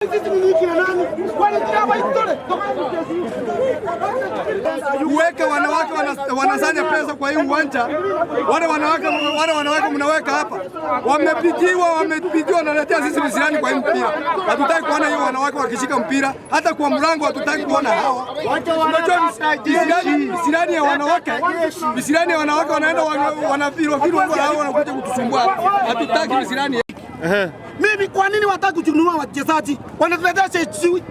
Sisi ni kina nani? Uweke wanawake wanasanya pesa kwa hii uwanja. Wale wanawake mnaweka hapa wamepigiwa, wanaletea sisi visirani kwa hii mpira. Hatutaki kuona hiyo wanawake wakishika mpira, hata kwa mlango hatutaki kuona hawa. Unajua visirani ya wanawake wanaenda wanavirwa virwa, hao wanakuja kutusumbua. Hatutaki visirani. Mimi kwa nini wataki kununua wachezaji? Wanatuletea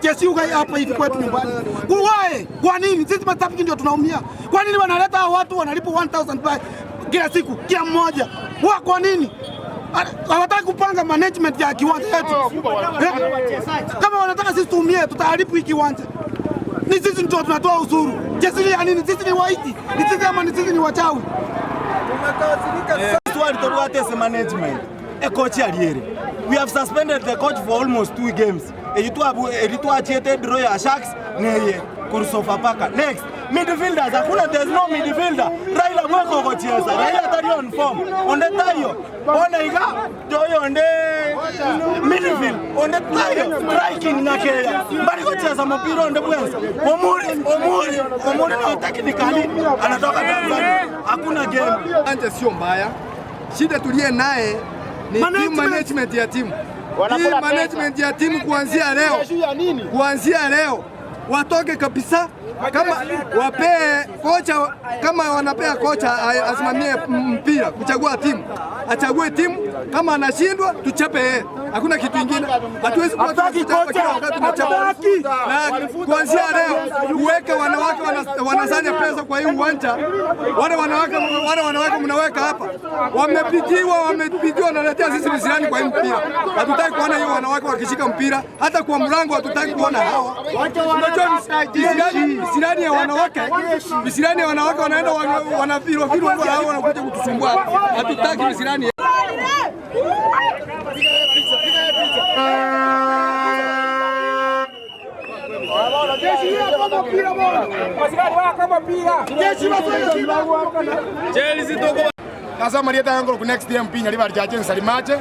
Chelsea hapa hivi kwetu nyumbani. Why? Kwa nini? Sisi mashabiki ndio tunaumia. Kwa nini wanaleta hao watu wanalipa 1000 pa kila siku kila mmoja? Wa kwa nini? Hawataki kupanga management ya kiwanja yetu. Eh? Kama wanataka sisi tuumie, tutaharibu hii kiwanja. Ni sisi ndio tunatoa ushuru. Chelsea ya nini? Sisi ni waiti. Ni sisi ama ni sisi ni wachawi? Swali tobwate management. A coach aliere. We have suspended the coach for almost two games. Elitwa draw ya Sharks neye Sofapaka. Next, midfielders hakuna, there's no midfielder. Raila mweko kocheza. Raila tari on form. Onde tayo. Ona iga toyo onde midfield. Onde tayo striking na keya. Bali kocheza mpira onde bwenza. Omuri, Omuri, Omuri na technically anatoka Tanzania. Hakuna game. Anje sio mbaya. Shida tuliye naye ni team Management. Management ya timu. Hii management ya timu kuanzia leo watoke kabisa, kama wapee kocha, kama wanapea kocha asimamie mpira, kuchagua timu, achague timu. Kama anashindwa tuchape yeye, hakuna kitu ingine. Hatuwezi kuwa Hataki tunachapa kocha. kila wakati tunachapa. Hataki. Na kuanzia leo uweke wanawake wanasanya pesa kwa hii uwanja. Wale wanawake mnaweka hapa wamepigiwa, wanaletea sisi visirani kwa hii mpira. Hatutaki kuona hiyo wanawake wakishika mpira, hata kwa mlango hatutaki kuona hawa. Unajua visirani ya wanawake wanaenda wanavirwa virwa, hao wanakuja kutusumbua. Hatutaki visirani. Sasa marieta yangu ku next MP nyali bari chache nsalimache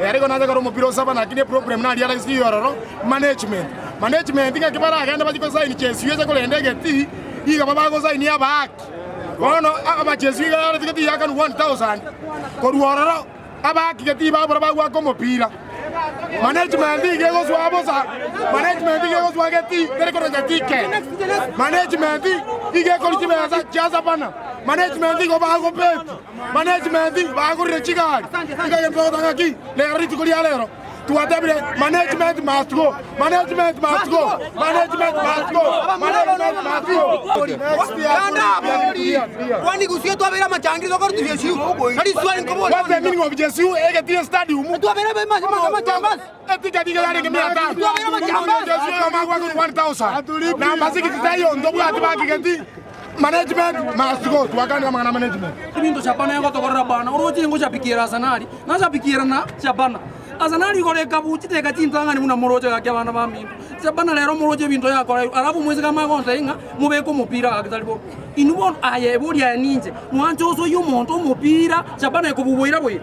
ariko naza karo mupira osaba, lakini problem nali ala si yororo management nga kibara agenda bajiko sign Chelsea yeze kolenda geti iga baba go sign abaki bono aba Chelsea iga yara tiketi yakanu 1000 koruororo abaki geti babora bagwa ko mupira. Management igego swabosa, management igego swageti tere koro ticket, management igeko chibesa chaza pana, management go bago peti, management bago rechigari igege mtanga ki le rituko lia lero tuwatabire. Management must go, management must go, management must go, management must go. Kwani gusie twabera machangirizo kor tujesu kari swali nkobo. What's the meaning of Jesu ege stadium? Twabera majambas. Etiketi yale ni 500. Twabera majambas. Jesu yo magwa ku 1000 na masiki titayo ndobu ati keti. Management must go, tuwakani kama na management. Bintu Shabana yagotokorera bana uroche ngo shabikiera Arsenal na shabikiera na Shabana Arsenal igore kabuchi teka chintangani muna moroche gake abana ba minto Shabana lero moroche binto yakora alafu mwezi kama gonta inga mubeko mupira gakitalibo inubo aye bori ninje mwancho oso yumonto mupira Shabana ekububuira bwe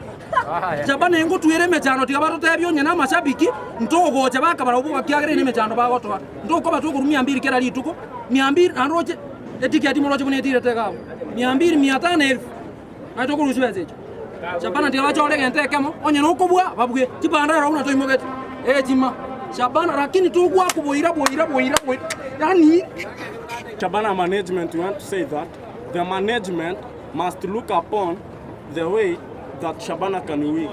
Shabana engo twire emechano tiga batotebia onye na amashabiki ntogocha bakabara obo bakiagere ne emechano bagotoa ntokoba tokuru 200 kera rituko 200 naroche etiketi moroche bunetire tegabo 200 500 elfu naitokurusia besa echo Shabana tiga bachore gente ekemo onye nokobua babue chibanda ero buna toimogete echima Shabana lakini tugwa kuboira boira boira boira yani. Shabana management, we want to say that the management must look upon the way that Shabana can win.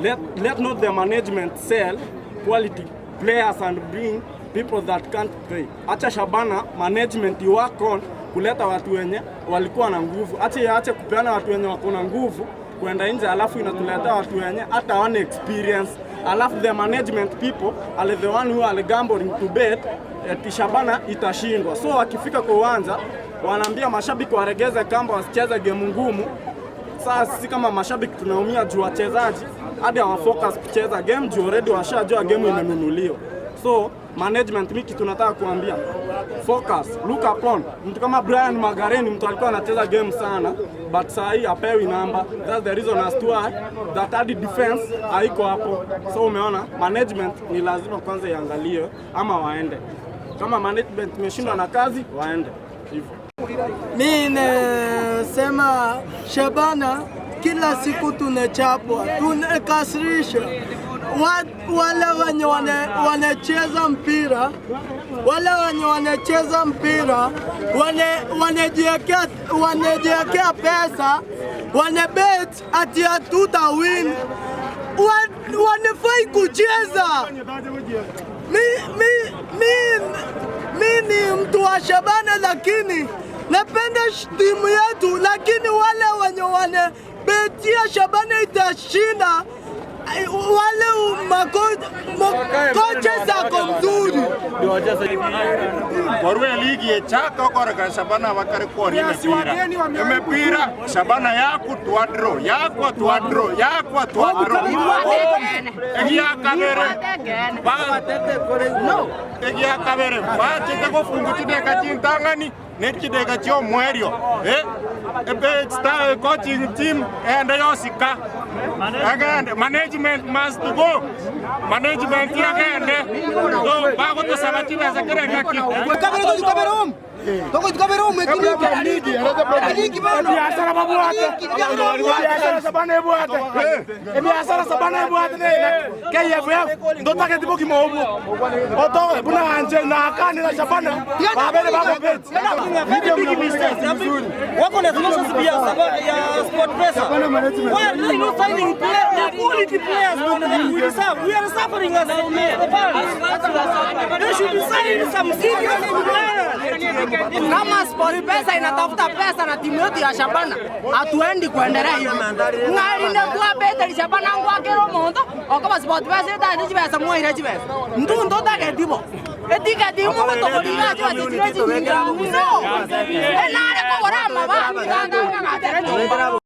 Let not the management sell quality players and bring people that can't play. Acha Shabana management work on kuleta watu wenye walikuwa na nguvu. Acha iache kupeana watu wenye wako na nguvu kwenda nje, alafu inatuletea watu wenye hata hawana experience. Alafu the management people are the one who are gambling to bet eti Shabana itashindwa. So wakifika kwa uwanja wanaambia mashabiki waregeze kamba wasicheze game ngumu. Sasa sisi kama mashabiki tunaumia juu wachezaji hadi hawafocus kucheza game juu already washajua game imenunuliwa. So Management, mimi kitu nataka kuambia, focus, look upon mtu kama Brian Magareni, mtu alikuwa anacheza game sana, but saa hii apewi namba. That's the reason as to why that hadi defense haiko hapo. So umeona management ni lazima kwanza iangalie ama waende. Kama management imeshindwa na kazi, waende hivyo. Mi nasema Shabana, kila siku tunachapwa, tunakasirisha wale wenye wanacheza mpira, wale wenye wanacheza mpira wanajiwekea pesa, wana bet ati hatuta win, wanafai kucheza. Mi ni mtu wa Shabana, lakini napenda timu yetu, lakini wale wenye wanabetia Shabana itashinda, wale makocha zako mzuri. Korwe ligi echaka okoreka Shabana bakare kuoria emepira emepira Shabana yaku twadro yakwa twadro yakwa twadro egiakabere egiakabere bachete gofungu chideka chintang'ani nechideka chiomwerio coaching team ende yosika agende management must go management yagende so bagotosaba chibesa kereng'aki. Biashara babwate. Biashara Shabana ebwate. Biashara Shabana ebwate ne KFF ndotake tipo kimobu. Oto buna anje na akani na Shabana. Babele bako bet. Big mistakes. Wako na solutions ya Sport Pesa. Why are they not signing players, quality players? We deserve. We are suffering as the fans. They should be signing some serious players. Kama Sport Pesa inatafuta pesa na timu yetu ya Shabana, hatuendi kuendelea hivi. Ngalinde kwa bete Shabana ngwa kero mondo, okaba Sport Pesa ita chibesa mwaira chibesa. Mtu ndo taketibo. Etika timu kutokoliga chiba chiba chiba. No. Enare ko borama ba.